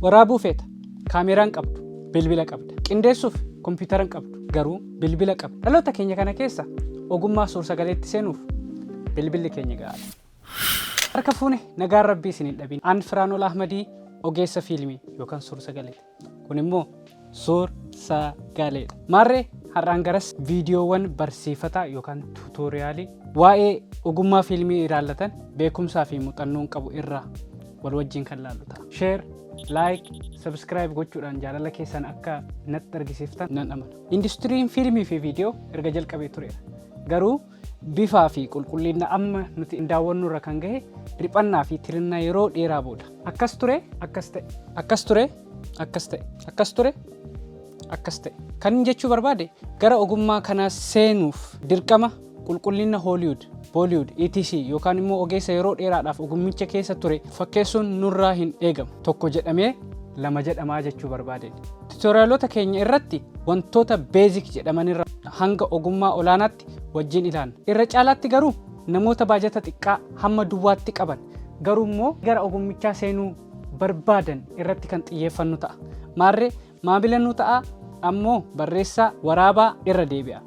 Waraabuu feeta. Kaameeraan qabdu, bilbila qabda. Qindeessuuf kompiitara hin qabdu, garuu bilbila qabda. Dhaloota keenya kana keessa ogummaa suur-sagaleetti seenuuf bilbilli keenya ga'aadha. Harka fuune, nagaan Rabbii isin hin dhabin. An Firaanol Ahmadii, ogeessa fiilmii yookaan suur-sagaleeti. Kun immoo suur sagaleedha. Maarree, har'aan garas viidiyoowwan barsiifataa yookaan tuutooriyaalii waa'ee ogummaa fiilmii ilaallatan beekumsaa fi muuxannoon qabu irraa wal wajjin kan laallu ta'a. Share, like, subscribe gochuudhaan jaalala keessan akka natti argisiiftan nan amana. Industiriin fiilmii fi viidiyoo erga jalqabee tureera. Garuu bifaa fi qulqullina amma nuti daawwannu irra kan gahe riphannaa fi tirinnaa yeroo dheeraa booda. Akkas ture, akkas ta'e. Akkas ture, akkas ta'e. Akkas ture, akkas ta'e. Kan inni jechuu barbaade, gara ogummaa kanaa seenuuf dirqama qulqullina Hollywood, Bollywood, etc yookaan immoo ogeessa yeroo dheeraadhaaf ogummicha keessa ture fakkeessuun nurraa hin eegamu. Tokko jedhamee lama jedhamaa jechuu barbaadeen. Tutorialota keenya irratti wantoota basic jedhaman irra hanga ogummaa olaanaatti wajjin ilaalla. Irra caalaatti garuu namoota baajata xiqqaa hamma duwwaatti qaban, garuu immoo gara ogummichaa seenuu barbaadan irratti kan xiyyeeffannu ta'a. Maarree, maamila nu ta'a ammoo barreessaa waraabaa irra deebi'a.